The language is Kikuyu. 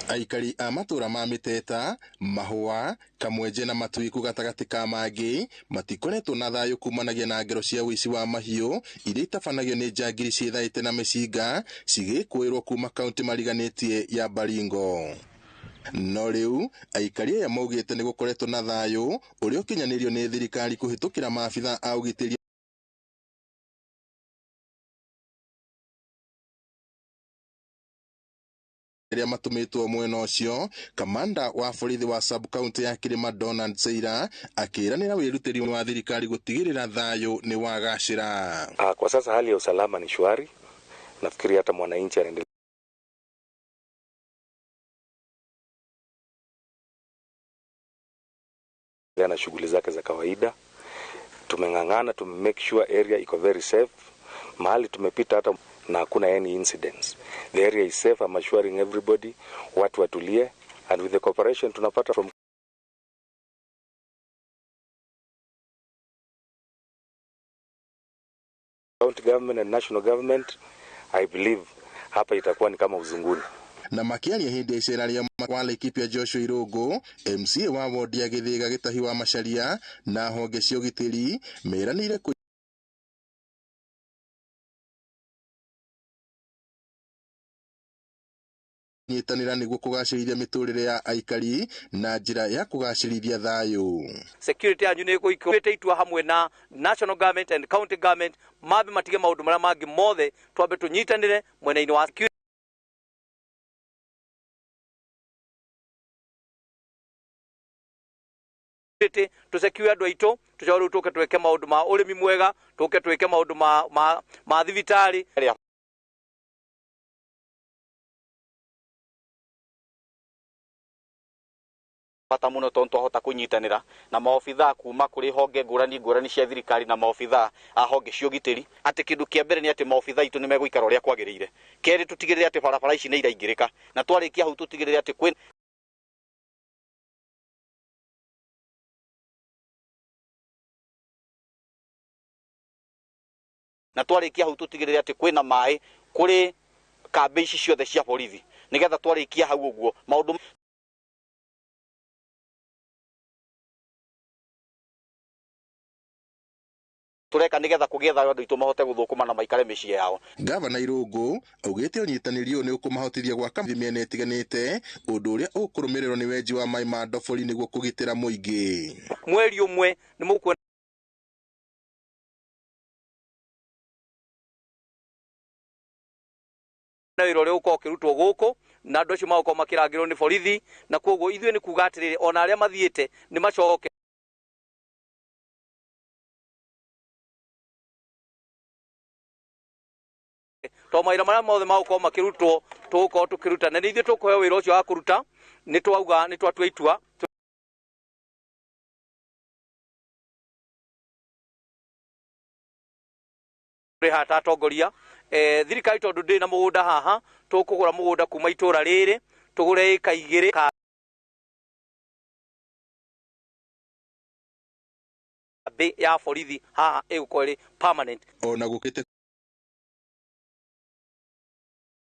Aikari a matũra ma Mĩteta, Mahũa, Kamwenje na Matuiku gatagatĩ ka mangĩ matikoretwo na thayũ kumanagia na ngero cia ũici wa mahiũ iria itabanagio nĩ njangiri ciĩthaĩte na mĩcinga cigĩkũĩrwo kuma kaunti mariganĩtie ya Baringo. No rĩu aikari aya maugĩte nĩ gũkoretwo na thayũ ũrĩa ũkinyanĩirio nĩ thirikari kũhĩtũkĩra maabitha a ũgitĩri arĩa matũmĩtwo mwena ũcio. Kamanda wa borithi wa sub county ya Kirima Donald Seira akĩranĩra wĩrutĩri wa thirikari gũtigĩrĩra thayũ nĩ wagacĩra. Kwa sasa hali ya usalama ni shwari. Nafikiri hata mwananchi anaendelea na shughuli zake za kawaida. Tumeng'ang'ana, tume make sure area iko very safe. Mahali tumepita hata na hakuna any incidents. The area is safe. I'm assuring everybody, watu watulie, and with the cooperation tunapata from county government and national government, I believe hapa itakuwa ni kama uzunguni. Na makiaria hĩndĩ ya icera rĩa wa Laikipia Joshua Irũngũ, MCA wa wodi ya Gĩthĩga Gĩtahi wa Macharia na honge cia ũgitĩri meranĩire kũnyitanĩra nĩguo kũgacĩrithia mĩtũrĩre ya aikari na njĩra ya kũgacĩrithia thayũ. Security yanyu nĩ ĩgũikuĩte itua hamwe na national government and county government mambe matige maũndũ marĩa mangĩ mothe, twambe tũnyitanĩre mwena-inĩ wa security tũsecure andũ aitũ, tũcoke rĩu tũke twĩke maũndũ ma ũrĩmi mwega, tũke twĩke maũndũ ma thibitarĩ. Bata mũno tondũ twahota kũnyitanĩra na maobithaa kuma kũrĩ honge ngũrani ngũrani cia thirikari na maobithaa a honge cia ũgitĩri, atĩ kĩndũ kĩa mbere nĩ atĩ maobithaa aitũ nĩ megũikara ũrĩa kwagĩrĩire. Kerĩ, tũtigĩrĩre atĩ barabara ici nĩ iraingĩrĩka, na twarĩkia hau tũtigĩrĩre atĩ kwĩ na twarĩkia hau tũtigĩrĩre atĩ kwĩna maĩ kũrĩ kambĩ ici ciothe cia borithi, nĩgetha twarĩkia hau ũguo maũndũ tureka nigetha kũgĩe thayũ, andũ aitũ mahote gũthũkũma na maikare mĩciĩ yao. Gavana Irũngũ augĩte ũnyitanĩri ũyũ nĩ ũkũmahotithia gwaka mĩena ĩtiganĩte, ũndũ ũrĩa ũkũrũmĩrĩrwo nĩ wenji wa maĩ ma ndobori nĩguo kũgitĩra mũingĩ. Mweri ũmwe nĩ mũkuona wĩra ũrĩa ũgũkorwo ũkĩrutwo gũkũ, na andũ acio magũkorwo makĩrangĩrwo nĩ borithi, na koguo ithuĩ nĩ kuga atĩrĩrĩ, ona arĩa mathiĩte nĩ macoke to mawĩra marĩa mothe magũkorwo makĩrutwo tũgũkorwo tũkĩruta, na nĩ ithuĩ tũkũheo wĩra ũcio wa kũruta. Nĩ twauga nĩ twatua itua tũrĩ haha ta atongoria thirikari, tondũ ndĩ na mũgũnda haha, tũkũgũra mũgũnda kuma itũra rĩrĩ, tũgũre ĩka 2 kambĩ ya borithi haha ĩgũkorwo ĩrĩ permanent. Ona gũkĩte